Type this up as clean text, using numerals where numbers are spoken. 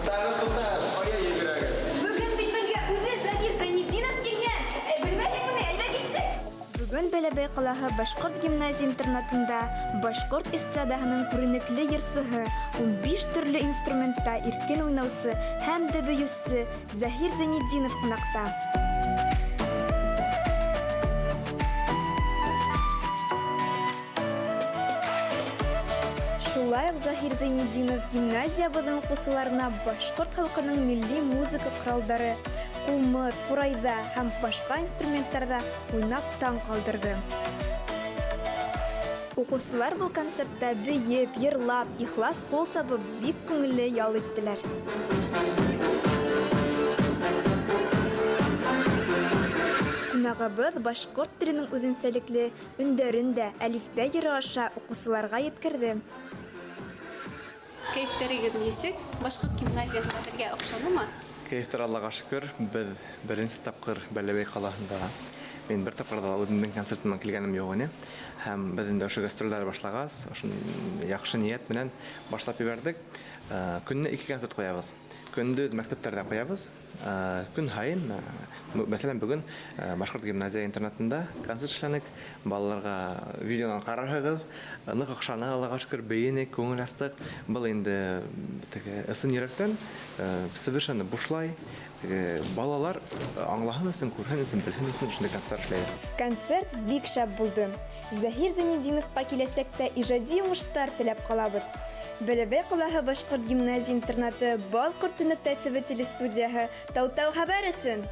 Туктагыз, туктагыз, кая йөгерәгез? Бүген бит безгә үзе Закир Зайнетдинов килгән. Э, Белмәдеңмени? Әйдә киттек. Бүген Бәләбәй калаһы башкорт гимназия-интернатында башкорт эстрадаһының күренекле йырсыһы, 15 төрле инструментта иркен уйнаучы һәм дә биюче Заһир Зәйнетдинов кунакта. Шулай ук Заһир Зәйнетдинов гимназиябезнең укучыларына башкорт халкының милли музыка коралдары, кумыр, курайда һәм башка инструментларда уйнап таң калдырды. Укучылар бу концертта биеп, йырлап, ихлас кул сабып, бик күңелле ял иттеләр. Кунагыбыз башкорт теленең үзенчәлекле Өндәрен дә әлифбә йыры аша укучыларга йиткерде. Кәефләрегез ничек? Башкорт гимназиясендә һезгә охшадымы? Кәефләр Аллага шөкер. Без беренче тапкыр Бәләбәй каласында. Мин бер тапкыр да үземнең концертыма килгәнем юк ине. Һәм без инде ошо гастрольләр башлагач, ошо яхшы ният белән башлап җибәрдек. Көненә ике концерт куябыз. Көндез мәктәпләрдә куябыз. Көн һаен, мәсәлән, бүген Башкорт гимназия интернатында концерт эшләнек. Балаларга видеодан карарһыгыз. Нык охшаны, Аллага шөкер, бейенек, күңел астык. Был инде теге ысын йөрәктән, совершенно бушлай. Теге балалар аңлаһын өчен, күрһен өчен, белһен өчен шундый концертлар эшләйбез. Концерт бик шәп булды. Заһир Зәйнетдиновка киләчәктә иҗади уңышлар теләп калабыз. Бәләбәй калаһы башкорт гимназия-интернаты Бал корты нөктә ТВ телестудияһе Тау-тау хәбәр өчен!